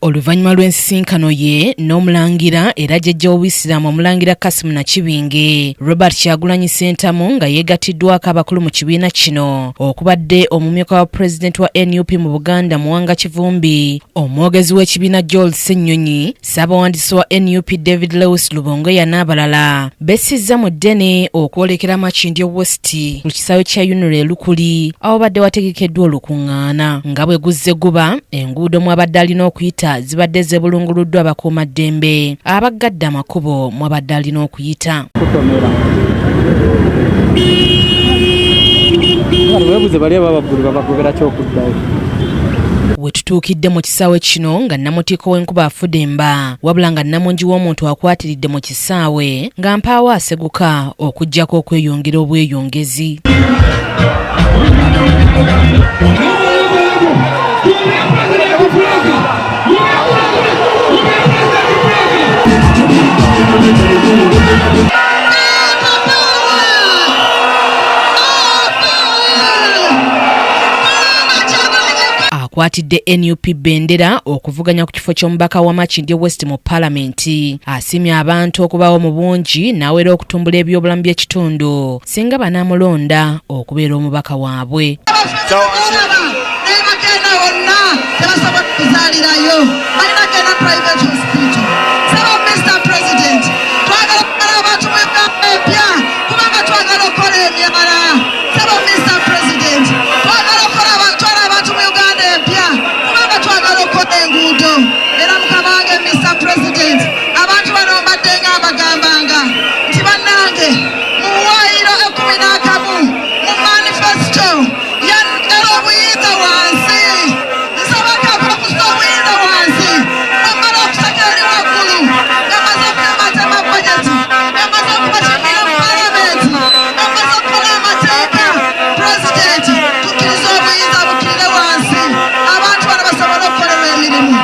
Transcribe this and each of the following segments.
Oluvannyuma lw'ensisinkano ye n'omulangira era jjajja w'Obuyisiraamu Omulangira Kassim Nakibinge, Robert Kyagulanyi Ssentamu nga yeegattiddwako abakulu mu kibiina kino okubadde omumyuka wa pulezidenti wa nup mu Buganda Muwanga Kivumbi, omwogezi w'ekibiina Joel Ssenyonyi, Ssaabawandiisi wa nup David Lewis Lubongoya n'abalala bessizza mu ddene okwolekera Makindye West ku kisaawe kya UNRA e Lukuli awabadde wategekeddwa olukuŋŋaana. Nga bwe guzze guba, enguudo mw'abadde alina okuyita zibadde zeebulunguluddwa abakuumaddembe abaggadde amakubo mw'abadde alina okuyita. Weebuze bali abawaggulu babagobera ki okuddayo? We tutuukidde mu kisaawe kino nga nnamutiiko w'enkuba afudemba wabula nga nnamungi w'omuntu akwatiridde mu kisaawe nga mpaawo aseguka okuggyako okweyongera obweyongezi. Akwatidde nup bendera okuvuganya ku kifo ky'omubaka wa Makindye West mu palamenti asiimye abantu okubaawo mu bungi n'awera okutumbula ebyobulamu by'ekitundu singa banaamulonda okubeera omubaka waabwe.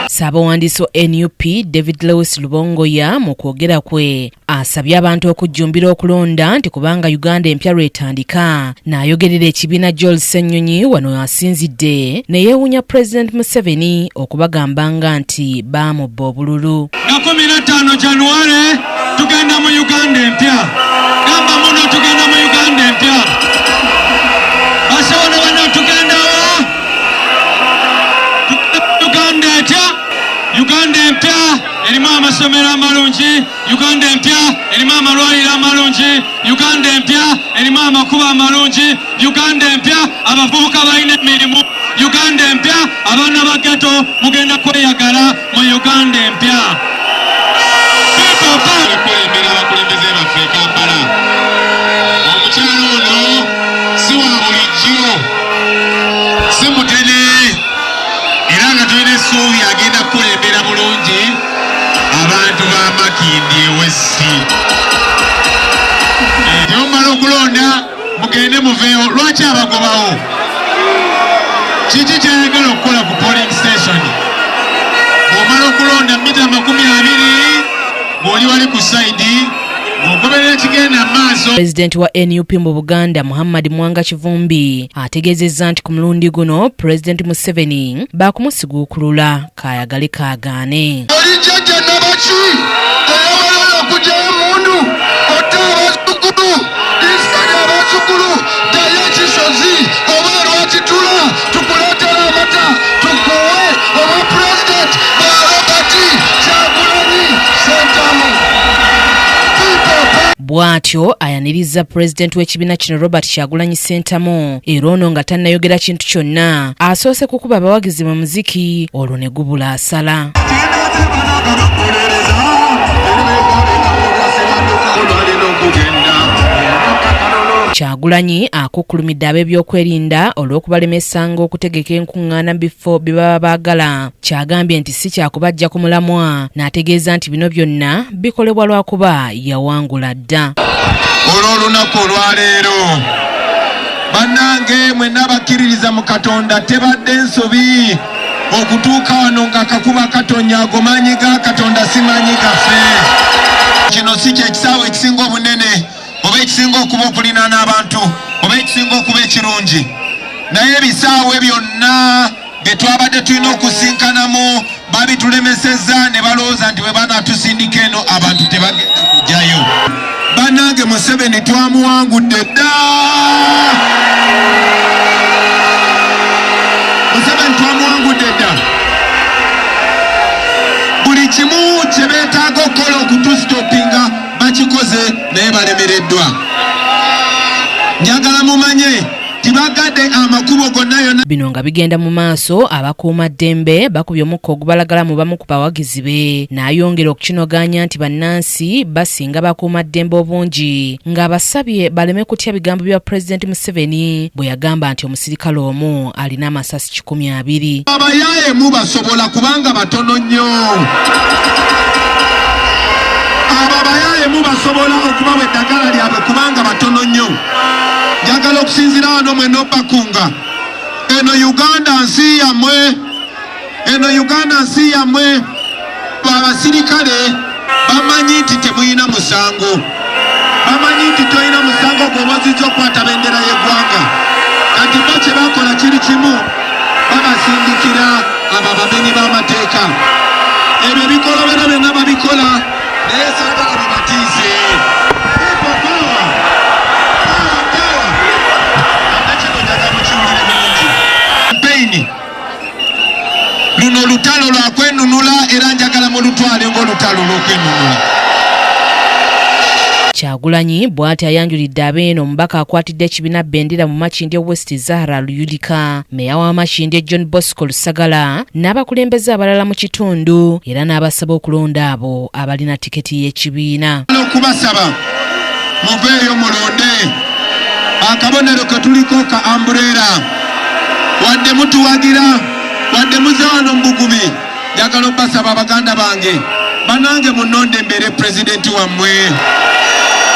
Ssaabawandiisi wa nup David Lewis Lubongoya mu kwogera kwe asabye abantu okujjumbira okulonda nti kubanga Uganda empya lw'etandika. N'ayogerera ekibiina Joel Ssenyonyi wano asinzidde ne yeewuunya Pulezidenti Museveni okubagambanga nti baamubba obululu. Nga 15 January tugenda mu Uganda empya. Gamba muno tugenda mu Uganda empya. Basobola bano tugenda wa? Uganda etya? Uganda empya erimu amasomero amalungi, Uganda empya erimu amalwaliro amalungi, Uganda empya erimu amakubo amalungi, Uganda empya abavubuka balina emirimu, Uganda empya abaana ba ghetto mugenda kweyagala mu Uganda empya. Okulembera abakulembeze baffe e Kampala. Omukyala ono si wa bulijjo, si mutene, era nga tulina essuubi agenda kukulembera bulungi abantu ba Makindye West. Temumala okulonda mugende muveewo. Lwaki abagobawo? Kiki kyayagala okukola ku polling station? Bw'omala okulonda mita 20 ng'oli wali ku sayidi ng'ogoberera ekigenda mu maaso. Pulezidenti wa nup mu Buganda Muhammad Mwanga Kivumbi ategeezezza nti ku mulundi guno Pulezidenti Museveni baakumusigwukulula kaayagale kaagaane. Oli jjajja nabaki eyawalala okuggyayo emmundu otte abazzukulu, isali abazzukulu, ddayo ekisozi oba erwakitula tukuleetere amata tukuwe obwa pulezidenti bwa Robert Kyagulanyi Ssentamu. Bw'atyo ayanirizza pulezidenti w'ekibiina kino Robert Kyagulanyi Ssentamu era ono nga tannayogera kintu kyonna asoose kukuba abawagizi mu muziki olwo ne gubula asala. Kyagulanyi akukkulumidde ab'ebyokwerinda olw'okubalemesanga okutegeka enkuŋŋaana mu bifo bye baba baagala ky'agambye nti si kyakubaggya ku mulamwa n'ategeeza nti bino byonna bikolebwa lwakuba yawangula dda. Olw'olunaku olwaleero bannange mwenna abakkiririza mu Katonda tebadde nsobi okutuuka wano nga kakuba katonya ago maanyi ga Katonda si maanyi gaffe. Kino si kye kisaawe ekisinga obunene oba ekisinga okuba okulinaana abantu oba ekisinga okuba ekirungi, naye ebisaawe byonna bye twabadde tulina okusinkanamu babitule. Batulemesezza ne balowooza nti bwe banatusindika eno abantu tebagenda kujjayo. Bannange, Museveni twamuwangudde dda. Museveni twamuwangudde dda. Buli kimu kye beetaaga okukola okutusitopinga bakikoze, naye balemereddwa. Njagala mumanye tibagadde amakubo gonna yonna. Bino nga bigenda mu maaso, abakuumaddembe bakubye omukka ogubalagala mu bamu ku bawagizi be, n'ayongera okukinogaanya nti bannansi basinga bakuumaddembe obungi, ng'abasabye baleme kutya bigambo bya Pulezidenti Museveni bwe yagamba nti omusirikale omu alina amasasi 20. Abayaaye mubasobola kubanga batono nnyo. Abo abayaaye mubasobola okubawa eddagala lyabwe kubanga batono nnyo. Njagala okusinziira wano mwenna obbakunga, eno Uganda nsi yammwe, eno Uganda nsi yammwe. Abasirikale bamanyi nti temulina musango, bamanyi nti tolina musango gw'oba ozizza okukwata bendera y'eggwanga. Kati bo kye bakola kiri kimu, babasindikira abo abamenyi b'amateeka. Ebyo ebikolobero byonna babikola, naye saagala bibatiise. People power! Power, power! Ate kino njagala mukiwulire bulungi. Campaign luno lutalo lwa kwenunula, era njagala mulutwale ng'olutalo lw'okwenunula. Kyagulanyi bw'ati ayanjulidde abeeno omubaka akwatidde ekibiina bendera mu Makindye West, Zahara Luyirika, meya wa Makindye John Bosco Lusagala n'abakulembeze abalala mu kitundu, era n'abasaba okulonda abo abalina tiketi y'ekibiina. Okubasaba muveeyo mulonde akabonero ke tuliko ka umbrella. Wadde mutuwagira, wadde muze wano mu bugubi, njagala obbasaba, baganda bange, banange, munonde mbeere pulezidenti wammwe.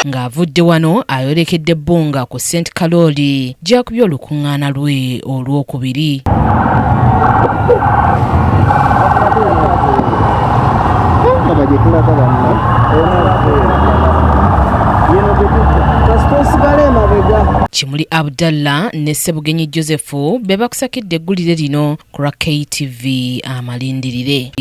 Ng'avudde wano ayolekedde Bbunga ku St Kaloli gy'akubye olukuŋŋaana lwe olwokubiri. Baba gye tulaga banna yeno gye tujja kasita osigala emabega. Kimuli Abdallah ne Ssebugenyi Joseph be bakusakidde eggulire lino ku lwa KTV Amalindirire.